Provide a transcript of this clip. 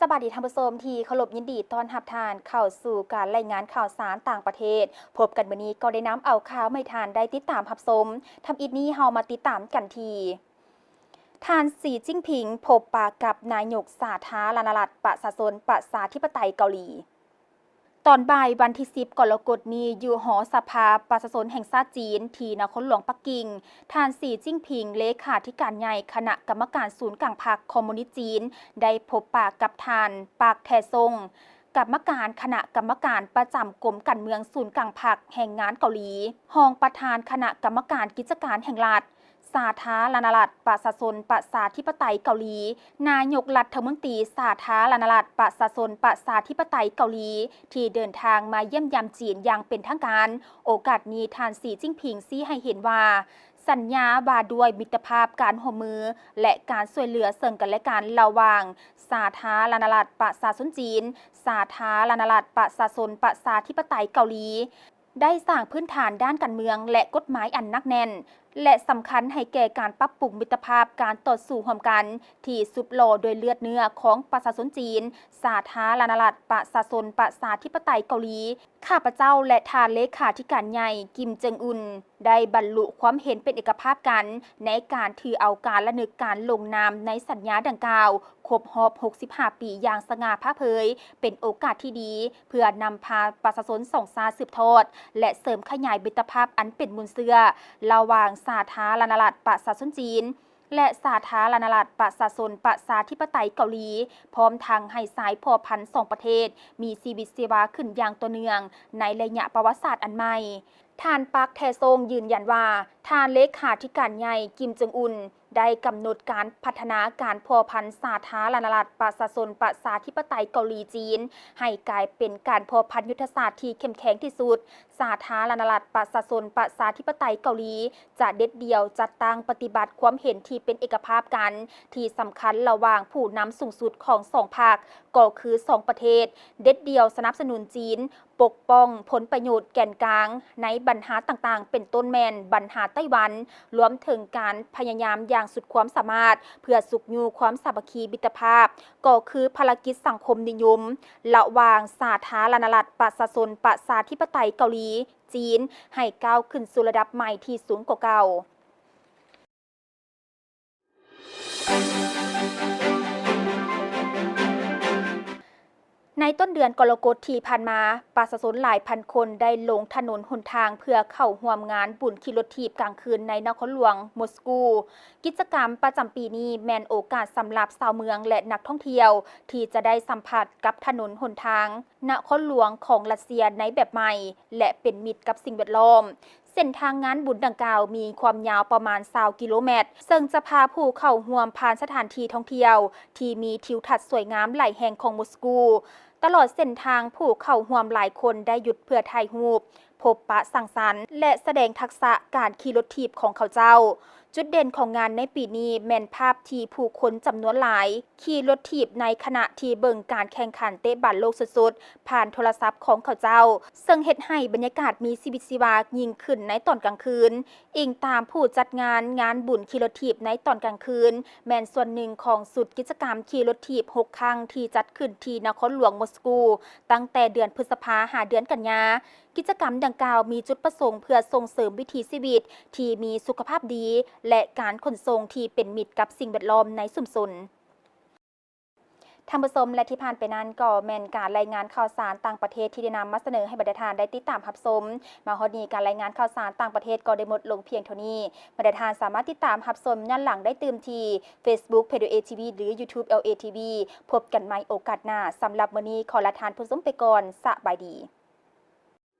ສະບາຍດີທ່ານຜູ້ຊົມທີ່ເຄົາລົບ, ຍິນດີຕ້ອນຮັບທ່ານເຂົ້າສູ່ການລາຍງານຂ່າວສານຕ່າງປະເທດ. ພົບກັນມື້ນີ້ກໍໄດ້ນຳເອົາຂ່າວມາໃຫ້ທ່ານໄດ້ຕິດຕາມຮັບຊົມ. ທຳອິດນີ້ເຮົາມາຕິດຕາມກັນທີ່ ທ່ານ ສີ ຈິ້ນຜິງ ພົບປະກັບນາຍົກສາທາລະນະລັດປະຊາຊົນປະຊາທິປະໄຕເກົາຫຼີ. ຕອນບ່າຍວັນທີສິບ ກໍລະກົດນີ້ ຢູ່ຫໍສະພາປະຊາຊົນແຫ່ງຊາດຈີນ ທີ່ນະຄອນຫຼວງປັກກິ່ງ, ທ່ານ ສີ ຈິ້ນຜິງ ເລຂາທິການໃຫຍ່ຄະນະກຳມະການສູນກາງພັກຄອມມູນິດຈີນ ໄດ້ພົບປະກັບທ່ານ ປາກ ແທຊົງ ກຳມະການຄະນະກຳມະການປະຈຳກົມການເມືອງສູນກາງພັກແຮງງານເກົາຫຼີ, ຮອງປະທານຄະນະກຳມະການກິດຈະການແຫ່ງລັດ ສາທາລະນະລັດປະຊາຊົນປະຊາທິປະໄຕເກົາຫຼີ, ນາຍົກລັດຖະມົນຕີສາທາລະນະລັດປະຊາຊົນປະຊາທິປະໄຕເກົາຫຼີ ທີ່ເດີນທາງມາຢ້ຽມຢາມຈີນຢ່າງເປັນທາງການ. ໂອກາດນີ້ ທ່ານ ສີ ຈິ້ນຜິງ ຊີ້ໃຫ້ເຫັນວ່າ ສັນຍາວ່າດ້ວຍມິດຕະພາບ, ການຮ່ວມມື ແລະ ການຊ່ວຍເຫຼືອເຊິ່ງກັນແລະກັນ ລະຫວ່າງສາທາລະນະລັດປະຊາຊົນຈີນ, ສາທາລະນະລັດປະຊາຊົນປະຊາທິປະໄຕເກົາຫຼີ ໄດ້ສ້າງພື້ນຖານດ້ານການເມືອງ ແລະ ກົດໝາຍອັນໜັກແໜ້ນ ແລະ ສຳຄັນໃຫ້ແກ່ການປັບປຸງມິດຕະພາບການຕໍ່ສູ້ຮ່ວມກັນ ທີ່ຊຸບຫຼໍ່ດ້ວຍເລືອດເນື້ອຂອງປະຊາຊົນຈີນ, ສາທາລະນະລັດປະຊາຊົນປະຊາທິປະໄຕເກົາຫຼີ. ຂ້າພະເຈົ້າ ແລະ ທ່ານເລຂາທິການໃຫຍ່ ກິມ ເຈິງອຸນ ໄດ້ບັນລຸຄວາມເຫັນເປັນເອກະພາບກັນ ໃນການຖືເອົາການລະນຶກການລົງນາມໃນສັນຍາດັ່ງກ່າວ ຄົບຮອບຫົກສິບຫ້າປີຢ່າງສະຫງ່າຜ່າເຜີຍ, ເປັນໂອກາດທີ່ດີ ເພື່ອນຳພາປະຊາຊົນສອງຊາດສືບທອດ ແລະ ເສີມຂະຫຍາຍມິດຕະພາບອັນເປັນມູນເຊື້ອ ລະຫວ່າງສາທາລະນະລັດປະຊາຊົນຈີນ ແລະ ສາທາລະນະລັດປະຊາຊົນປະຊາທິປະໄຕເກົາຫຼີ, ພ້ອມທັງໃຫ້ສາຍພົວພັນສອງປະເທດມີຊີວິດຊີວາຂຶ້ນຢ່າງຕໍ່ເນື່ອງໃນໄລຍະປະຫວັດສາດອັນໃໝ່. ທ່ານ ປາກ ແທຊົງ ຢືນຢັນວ່າ ທ່ານເລຂາທິການໃຫຍ່ ກິມ ເຈິງອຸນ ໄດ້ກຳນົດການພັດທະນາການພົວພັນສາທາລະນະລັດປະຊາຊົນປະຊາທິປະໄຕເກົາຫຼີຈີນ ໃຫ້ກາຍເປັນການພົວພັນຍຸດທະສາດທີ່ເຂັ້ມແຂງທີ່ສຸດ. ສາທາລະນະລັດປະຊາຊົນປະຊາທິປະໄຕເກົາຫຼີ ຈະເດັດດ່ຽວຈັດຕັ້ງປະຕິບັດຄວາມເຫັນທີ່ເປັນເອກະພາບກັນ ທີ່ສຳຄັນລະຫວ່າງຜູ້ນຳສູງສຸດຂອງສອງພັກ ກໍຄືສອງປະເທດ, ເດັດດ່ຽວສະໜັບສະໜູນຈີນ ປົກປ້ອງຜົນປະໂຫຍດແກນກາງໃນບັນຫາຕ່າງໆ ເປັນຕົ້ນແມ່ນບັນຫາໄຕ້ຫວັນ, ລວມເຖິງການພະຍາຍາມຢ່າງສຸດຄວາມສາມາດ ເພື່ອຊຸກຍູ້ຄວາມສາມັກຄີມິດຕະພາບ ກໍຄືພາລະກິດສັງຄົມນິຍົມ ລະຫວ່າງສາທາລະນະລັດປະຊາຊົນປະຊາທິປະໄຕເກົາຫຼີຈີນ ໃຫ້ກ້າວຂຶ້ນສູ່ລະດັບໃໝ່ທີ່ສູງກວ່າເກົ່າ. ໃນຕົ້ນເດືອນກໍລະກົດທີ່ຜ່ານມາ, ປະຊາຊົນຫຼາຍພັນຄົນໄດ້ລົງຖະໜົນຫົນທາງເພື່ອເຂົ້າຮ່ວມງານບຸນຂີ່ລົດຖີບກາງຄືນໃນນະຄອນຫຼວງມົສກູ. ກິດຈະກຳປະຈຳປີນີ້ແມ່ນໂອກາດສຳລັບຊາວເມືອງ ແລະ ນັກທ່ອງທ່ຽວ ທີ່ຈະໄດ້ສຳຜັດກັບຖະໜົນຫົນທາງນະຄອນຫຼວງຂອງລັດເຊຍໃນແບບໃໝ່ ແລະ ເປັນມິດກັບສິ່ງແວດລ້ອມ. ເສັ້ນທາງງານບຸນດັ່ງກ່າວມີຄວາມຍາວປະມານຊາວກິໂລແມັດ, ເຊິ່ງຈະພາຜູ້ເຂົ້າຮ່ວມຜ່ານສະຖານທີ່ທ່ອງທ່ຽວທີ່ມີທິວທັດສວຍງາມຫຼາຍແຫ່ງຂອງມົສກູ. ຕະຫຼອດເສັ້ນທາງ, ຜູ້ເຂົ້າຮ່ວມຫຼາຍຄົນໄດ້ຢຸດເພື່ອຖ່າຍຮູບ, ພົບປະສັງສັນ ແລະ ສະແດງທັກສະການຂີ່ລົດຖີບຂອງເຂົາເຈົ້າ. ຈຸດເດັ່ນຂອງງານໃນປີນີ້ແມ່ນພາບທີ່ຜູ້ຄົນຈຳນວນຫຼາຍຂີ່ລົດຖີບໃນຂະນະທີ່ເບິ່ງການແຂ່ງຂັນເຕະບານໂລກສົດໆ ຜ່ານໂທລະສັບຂອງເຂົາເຈົ້າ, ເຊິ່ງເຮັດໃຫ້ບັນຍາກາດມີຊີວິດຊີວາຍິ່ງຂຶ້ນໃນຕອນກາງຄືນ. ອີງຕາມຜູ້ຈັດງານ, ງານບຸນຂີ່ລົດຖີບໃນຕອນກາງຄືນ ແມ່ນສ່ວນໜຶ່ງຂອງຊຸດກິດຈະກຳຂີ່ລົດຖີບຫົກຄັ້ງທີ່ຈັດຂຶ້ນທີ່ນະຄອນຫຼວງມົສກູ ຕັ້ງແຕ່ເດືອນພຶດສະພາຫາເດືອນກັນຍາ. ກິດຈະກຳດັ່ງກ່າວມີຈຸດປະສົງເພື່ອສົ່ງເສີມວິຖີຊີວິດທີ່ມີສຸຂະພາບດີ ແລະ ການຂົນສົ່ງທີ່ເປັນມິດກັບສິ່ງແວດລ້ອມໃນຊຸມຊົນ. ທ່ານຜູ້ຊົມ ແລະ ທີ່ຜ່ານໄປນັ້ນກໍແມ່ນການລາຍງານຂ່າວສານຕ່າງປະເທດທີ່ໄດ້ນຳມາສະເໜີໃຫ້ບັນດາທ່ານໄດ້ຕິດຕາມຮັບຊົມ. ມາຮອດນີ້ ການລາຍງານຂ່າວສານຕ່າງປະເທດກໍໄດ້ໝົດລົງພຽງເທົ່ານີ້. ບັນດາທ່ານສາມາດຕິດຕາມຮັບຊົມຍ້ອນຫຼັງໄດ້ຕື່ມທີ່ Facebook ເພຈ ເອລເອ ທີ ວີ ຫຼື YouTube ແອລ ເອ ທີ ວີ. ພົບກັນໃໝ່ໂອກາດໜ້າ. ສຳລັບມື້ນີ້ຂໍລາທ່ານຜູ້ຊົມໄປກ່ອນ. ສະບາຍດີ.